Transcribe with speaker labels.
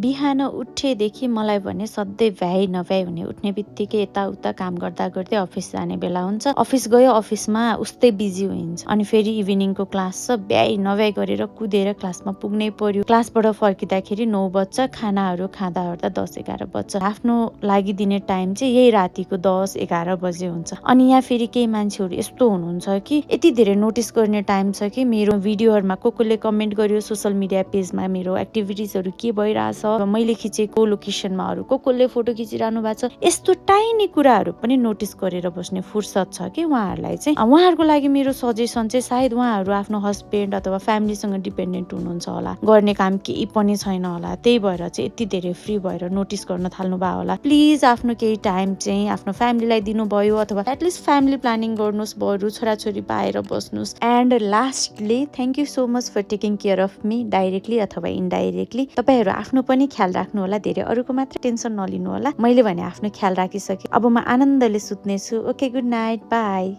Speaker 1: बिहान उठेदेखि मलाई भने सधैँ भ्याइ नभ्याइ हुने, उठ्ने बित्तिकै यताउता काम गर्दा गर्दै अफिस जाने बेला हुन्छ, अफिस गयो अफिसमा उस्तै बिजी हुन्छ, अनि फेरि इभिनिङको क्लास छ, भ्याइ नभ्याइ गरेर कुदेर क्लासमा पुग्नै पर्यो। क्लासबाट फर्किँदाखेरि 9 बज्छ, खानाहरू खाँदा ओर्दा 10-11 बज्छ। आफ्नो लागि दिने टाइम चाहिँ यही रातिको 10-11 बजे हुन्छ। अनि यहाँ फेरि केही मान्छेहरू यस्तो हुनुहुन्छ कि यति धेरै नोटिस गर्ने टाइम छ कि मेरो भिडियोहरूमा कसले कमेन्ट गर्यो, सोशल मिडिया पेजमा मेरो एक्टिभिटिजहरू के भइरहेछ, मैले खिचेको लोकेसनमा अरू कसले फोटो खिचिरहनु भएको छ, यस्तो टाइनी कुराहरू पनि नोटिस गरेर बस्ने फुर्सद छ कि उहाँहरूलाई चाहिँ। उहाँहरूको लागि मेरो सजेसन चाहिँ सायद उहाँहरू आफ्नो हस्बेन्ड अथवा फ्यामिलीसँग डिपेन्डेन्ट हुनुहुन्छ होला, गर्ने काम केही पनि छैन होला, त्यही भएर चाहिँ यति धेरै फ्री भएर नोटिस गर्न थाल्नु भयो होला। प्लिज आफ्नो केही टाइम चाहिँ आफ्नो फ्यामिलीलाई दिनुभयो अथवा एटलिस्ट फ्यामिली प्लानिङ गर्नुहोस्, बरु छोराछोरी पाएर बस्नुहोस्। And lastly thank you so much for taking care of me, directly अथवा इनडाइरेक्टली। तपाईँहरू आफ्नो पनि ख्याल राख्नु होला, धेरै अरूको मात्र टेन्सन नलिनु होला। मैले भने आफ्नो ख्याल राखिसकेँ, अब म आनन्दले सुत्नेछु। Okay, good night, by.